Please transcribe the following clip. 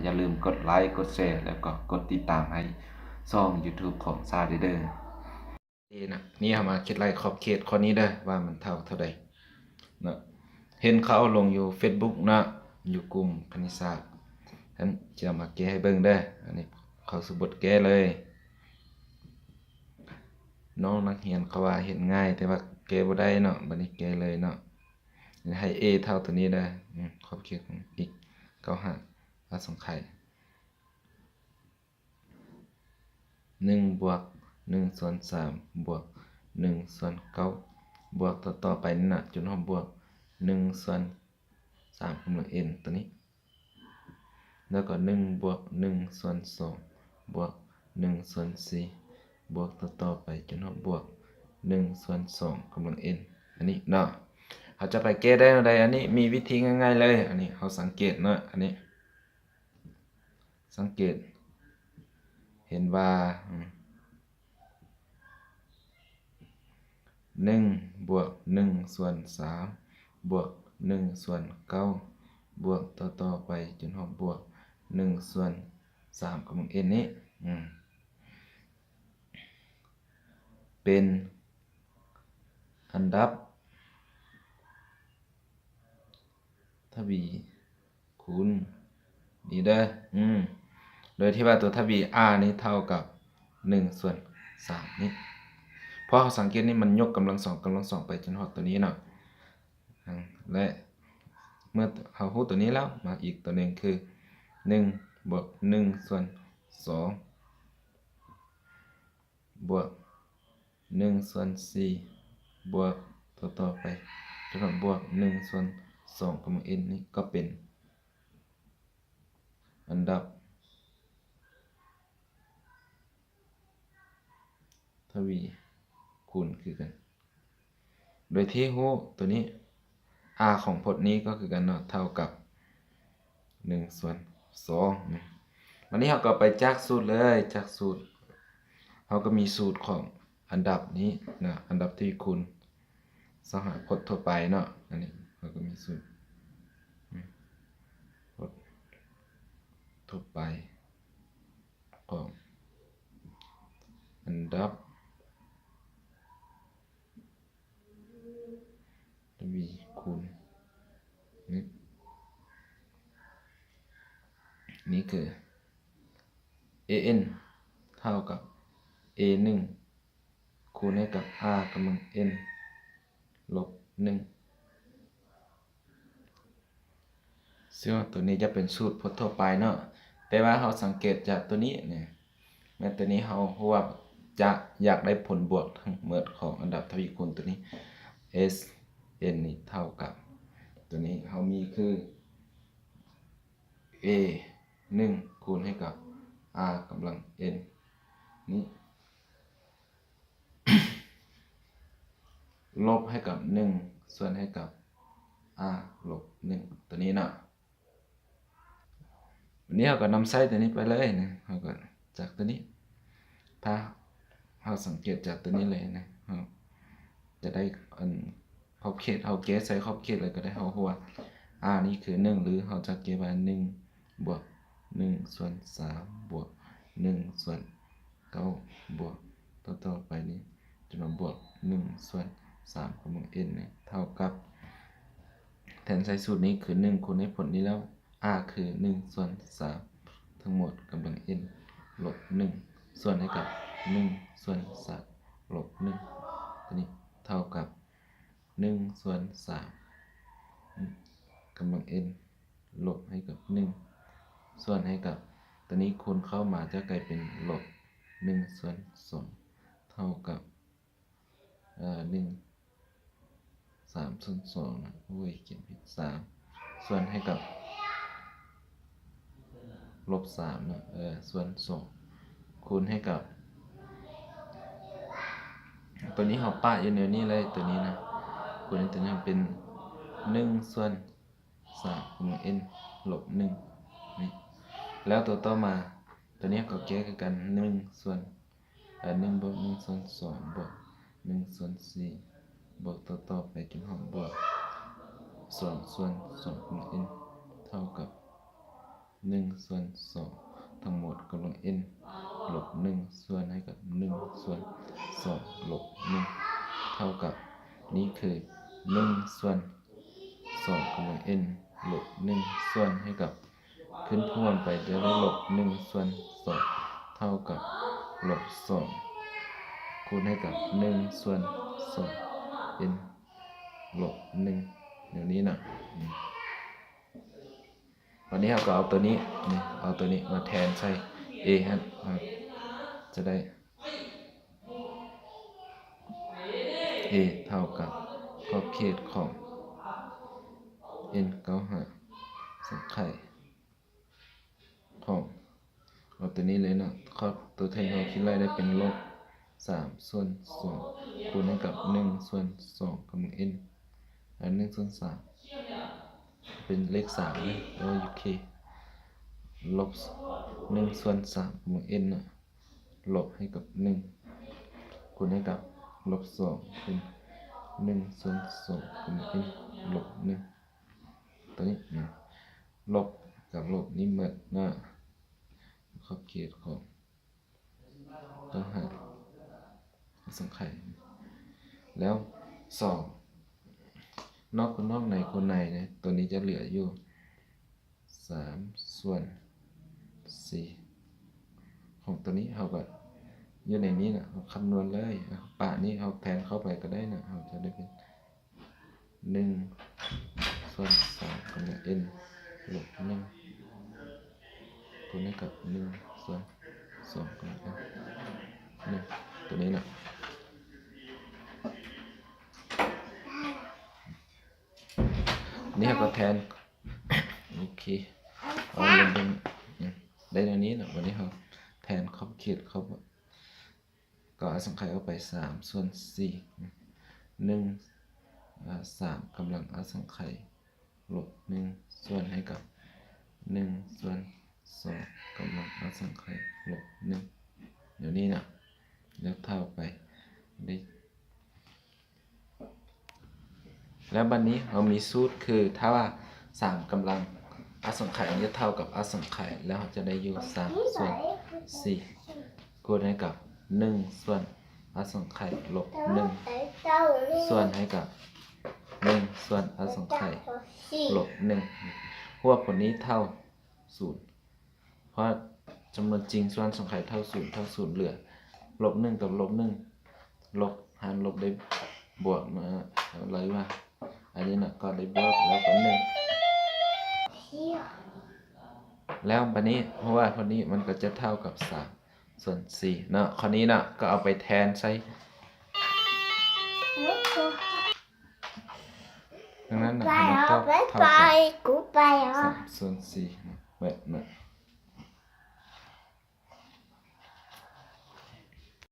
ຢ່າລືມກົດໄລ ກົດແຊ ແລ້ວກໍກົດຕິດຕາມໃຫ້ຊ່ອງ YouTube ຂອງຊາເດີເດີ. ນີ້ນະ ນີ້ເຮົາມາຄິດໄລ່ຂອບເຂດຂໍ້ນີ້ເດີ ວ່າມັນເທົ່າເທົ່າໃດເນາະ. ເຫັນເຂົາເອົາລົງຢູ່ Facebook ເນາະ ຢູ່ກຸ່ມຄະນິດສາດ. ຊັ້ນຈະມາແກ້ໃຫ້ເບິ່ງເດີ. ອັນນີ້ເຂົ້າສູ່ບົດແກ້ເລີຍ. ນ້ອງນັກຮຽນເຂົາວ່າເຮັດງ່າຍ ແຕ່ວ່າແກ້ບໍ່ໄດ້ເນາະ. ບັດນີ້ແກ້ເລີຍເນາະ. ໃຫ້ A ເທົ່າຕົວນີ້ເດີ. ອືມ ຂອບເຂດຂອງ x ເກົ້າຫ້າ ອາ ສັງໄຂ ໜຶ່ງບວກໜຶ່ງສ່ວນສາມບວກໜຶ່ງສ່ວນເກົ້າ ບວກຕໍ່ໆໄປນີ້ນະ ຈົນຮອດບວກໜຶ່ງສ່ວນສາມກຳລັງ n ຕົວນີ້ ແລ້ວກໍໜຶ່ງບວກໜຶ່ງສ່ວນສອງບວກໜຶ່ງສ່ວນສີ່ ບວກຕໍ່ໆໄປຈົນຮອດບວກໜຶ່ງສ່ວນສອງກຳລັງ n ອັນນີ້ເນາະ. ເຮົາຈະໄປແກ້ໄດ້ແນວໃດ? ອັນນີ້ມີວິທີງ່າຍໆເລີຍ. ອັນນີ້ເຮົາສັງເກດເນາະ ອັນນີ້ ສັງເກດເຫັນວ່າ ອືມ ໜຶ່ງບວກໜຶ່ງສ່ວນສາມບວກໜຶ່ງສ່ວນເກົ້າ ບວກຕໍ່ໆໄປຈົນຮອດບວກໜຶ່ງສ່ວນສາມກຳລັງ n ນີ້ ອືມ ເປັນອັນດັບທະວີ ຄູນນີ້ເດີ ອືມ ໂດຍທີ່ວ່າຕົວທະວີ r ນີ້ເທົ່າກັບໜຶ່ງສ່ວນສາມນີ້. ເພາະເຮົາສັງເກດນີ້ ມັນຍົກກຳລັງສອງ ກຳລັງສອງໄປຈົນຮອດຕົວນີ້ເນາະ. ອືມ ແລະ ເມື່ອເຮົາຮູ້ຕົວນີ້ແລ້ວ ມາອີກຕົວໜຶ່ງຄື ໜຶ່ງບວກໜຶ່ງສ່ວນສອງ ບວກໜຶ່ງສ່ວນສີ່ ບວກຕໍ່ໆໄປ ຈົນຮອດບວກໜຶ່ງສ່ວນສອງກຳລັງ n ນີ້ ກໍເປັນອັນດັບທະວີຄູນຄືກັນ. ໂດຍທີ່ຮູ້ຕົວນີ້ r ຂອງພົດນີ້ກໍຄືກັນເນາະ ເທົ່າກັບໜຶ່ງສ່ວນສອງນະ. ບັດນີ້ເຮົາກໍໄປຈາກສູດເລີຍ ຈາກສູດ ເຮົາກໍມີສູດຂອງອັນດັບນີ້ນະ ອັນດັບທະວີຄູນຊອກຫາພົດທົ່ວໄປເນາະ. ອັນນີ້ເຮົາກໍມີສູດ ອືມ ພົດທົ່ວໄປຂອງອັນດັບ ທະວີຄູນນີ້ ນີ້ຄື a n ເທົ່າກັບ a ໜຶ່ງຄູນໃຫ້ກັບ r ກຳລັງ n ລົບໜຶ່ງ. ເຊິ່ງຕົວນີ້ຈະເປັນສູດພົດທົ່ວໄປເນາະ ແຕ່ວ່າເຮົາສັງເກດຈາກຕົວນີ້ນີ້ ແມ່ນຕົວນີ້ເຮົາຮູ້ວ່າຈະຢາກໄດ້ຜົນບວກທັງໝົດຂອງອັນດັບທະວີຄູນຕົວນີ້ S N ນີ້ເທົ່າກັບ ຕົວນີ້ເຮົາມີຄື A ໜຶ່ງຄູນໃຫ້ກັບ R ກຳລັງ N ນີ້ ລົບໃຫ້ກັບໜຶ່ງ ສ່ວນໃຫ້ກັບ R ລົບໜຶ່ງ ຕົວນີ້ເນາະ. ວັນນີ້ເຮົາກໍນຳໃຊ້ຕົວນີ້ໄປເລີຍນະ ເຮົາກໍຈາກຕົວນີ້ ຖ້າເຮົາສັງເກດຈາກຕົວນີ້ເລີຍນະ ເຮົາຈະໄດ້ອັນຂອບເຂດ ເຮົາແກ້ໃສ່ຂອບເຂດເລີຍກໍໄດ້ ເຮົາຮູ້ວ່າ R ນີ້ຄືໜຶ່ງ ຫຼືເຮົາຈະແກ້ວ່າໜຶ່ງບວກໜຶ່ງສ່ວນສາມບວກໜຶ່ງສ່ວນເກົ້າ ບວກຕໍ່ໆໄປນີ້ ຈົນມາບວກໜຶ່ງສ່ວນສາມຂອງ N ນີ້ເທົ່າກັບ ແທນໃສ່ສູດນີ້ຄືໜຶ່ງຄູນໃຫ້ຜົນນີ້ແລ້ວ R ຄືໜຶ່ງສ່ວນສາມທັງໝົດກຳລັງ N ລົບໜຶ່ງ ສ່ວນໃຫ້ກັບໜຶ່ງສ່ວນສາມລົບໜຶ່ງ ຕົວນີ້ເທົ່າກັບໜຶ່ງສ່ວນສາມກຳລັງ N ລົບໃຫ້ກັບໜຶ່ງ ສ່ວນໃຫ້ກັບ ຕົວນີ້ຄູນເຂົ້າມາຈະກາຍເປັນລົບໜຶ່ງສ່ວນສອງ ເທົ່າກັບ ເອີ ໜຶ່ງ ສາມສ່ວນສອງນະ ໂອ້ຍ ຂຽນຜິດ ສາມ ສ່ວນໃຫ້ກັບ ລົບສາມເນາະ ເອີ ສ່ວນສອງ ຄູນໃຫ້ກັບ ຕົວນີ້ເຮົາປະຢູ່ແນວນີ້ເລີຍ ຕົວນີ້ນະ ຄູນໃຫ້ຕົວນີ້ເປັນໜຶ່ງສ່ວນສາມຂອງ N ລົບໜຶ່ງນີ້ ແລ້ວຕົວຕໍ່ມາ ຕົວນີ້ເຮົາກໍແກ້ຄືກັນ ໜຶ່ງສ່ວນ ເອີ ໜຶ່ງບວກໜຶ່ງສ່ວນສອງບວກໜຶ່ງສ່ວນສີ່ ບວກຕໍ່ໆໄປຈົນຮອດບວກສອງສ່ວນສອງຂອງ N ເທົ່າກັບ ໜຶ່ງສ່ວນສອງ ທັງໝົດກຳລັງ n ລົບໜຶ່ງ ສ່ວນໃຫ້ກັບໜຶ່ງສ່ວນສອງລົບໜຶ່ງ ເທົ່າກັບ ນີ້ຄືໜຶ່ງສ່ວນສອງກຳລັງ n ລົບໜຶ່ງ ສ່ວນໃຫ້ກັບ ຂຶ້ນພວມໄປຈະໄດ້ລົບໜຶ່ງສ່ວນສອງ ເທົ່າກັບລົບສອງ ຄູນໃຫ້ກັບໜຶ່ງສ່ວນສອງ n ລົບໜຶ່ງ ແນວນີ້ນະ. ອືມ ບາດນີ້ເຮົາກໍເອົາຕົວນີ້ ນີ້ ເອົາຕົວນີ້ມາແທນໃສ່ a ຫັ້ນ ເຮົາຈະໄດ້ a ເທົ່າກັບຂອບເຂດຂອງ n ເກົ້າຫ້າ ສັງໄຂຂອງ ເອົາຕົວນີ້ເລີຍເນາະ ຂອບ ຕົວແທນຂອງຄິດໄລ່ໄດ້ເປັນລົບສາມສ່ວນສອງ ຄູນໃຫ້ກັບໜຶ່ງສ່ວນສອງກຳລັງ n ແລ້ວໜຶ່ງສ່ວນສາມ ເປັນເລກສາມເລີຍ ໂອເຄ ລົບໜຶ່ງສ່ວນສາມກຳລັງ n ນະ ລົບໃຫ້ກັບໜຶ່ງ ຄູນໃຫ້ກັບລົບສອງ ເປັນໜຶ່ງສ່ວນສອງກຳລັງ n ລົບໜຶ່ງ ຕົວນີ້ນະ ລົບກັບລົບນີ້ໝົດນະ ຂອບເຂດຂອງ ຕ້ອງຫາສັງໄຂ ແລ້ວສອງ ນອກ ນອກໃນຄູນໃນນະ ຕົວນີ້ຈະເຫຼືອຢູ່ສາມສ່ວນສີ່ ຂອງຕົວນີ້ເຮົາກໍຢູ່ໃນນີ້ນະ ເຮົາຄຳນວນເລີຍ ປະນີ້ເຮົາແທນເຂົ້າໄປກໍໄດ້ນະ ເຮົາຈະໄດ້ເປັນ ໜຶ່ງສ່ວນສາມກຳລັງ n ລົບໜຶ່ງ ຄູນໃຫ້ກັບໜຶ່ງສ່ວນສອງກຳລັງ n ຕົວນີ້ນະ ນີ້ເຮົາກໍແທນ ໂອເຄ ເອົາລົງໄປ ອືມ ໄດ້ແນວນີ້ນະ ບັດນີ້ເຮົາແທນຂອບເຂດເຂົ້າ ກໍອະສັງໄຂອອກໄປສາມສ່ວນສີ່ ໜຶ່ງ ສາມກຳລັງອະສັງໄຂລົບໜຶ່ງ ສ່ວນໃຫ້ກັບໜຶ່ງສ່ວນສອງກຳລັງອະສັງໄຂລົບໜຶ່ງ ແນວນີ້ນະ ແລ້ວເທົ່າໄປ ໄດ້ ແລ້ວບັດນີ້ເຮົາມີສູດຄື ຖ້າວ່າສາມກຳລັງອະສັງໄຂມັນຈະເທົ່າກັບອະສັງໄຂ ແລ້ວເຮົາຈະໄດ້ຢູ່ສາມສ່ວນສີ່ ຄູນໃຫ້ກັບໜຶ່ງສ່ວນອະສັງໄຂລົບໜຶ່ງ ສ່ວນໃຫ້ກັບໜຶ່ງສ່ວນອະສັງໄຂລົບໜຶ່ງ ຮວບຜົນນີ້ເທົ່າສູນ ເພາະຈຳນວນຈິງສ່ວນສັງໄຂເທົ່າສູນ ເທົ່າສູນ ເຫຼືອລົບໜຶ່ງກັບລົບໜຶ່ງ ລົບ ຫານລົບໄດ້ບວກມາເລີຍວ່າ ອັນນີ້ນະ ກໍໄດ້ບວກ ແລ້ວກໍໜຶ່ງ ແລ້ວບັດນີ້ ເພາະວ່າເທົ່ານີ້ມັນກໍຈະເທົ່າກັບສາມສ່ວນສີ່ເນາະ ຂໍ້ນີ້ເນາະ ກໍເອົາໄປແທນໃສ່ ດັ່ງນັ້ນນະ ໃຫ້ມັນຕອບເທົ່າກັບສາມສ່ວນສີ່ເນາະ ແບບນັ້ນ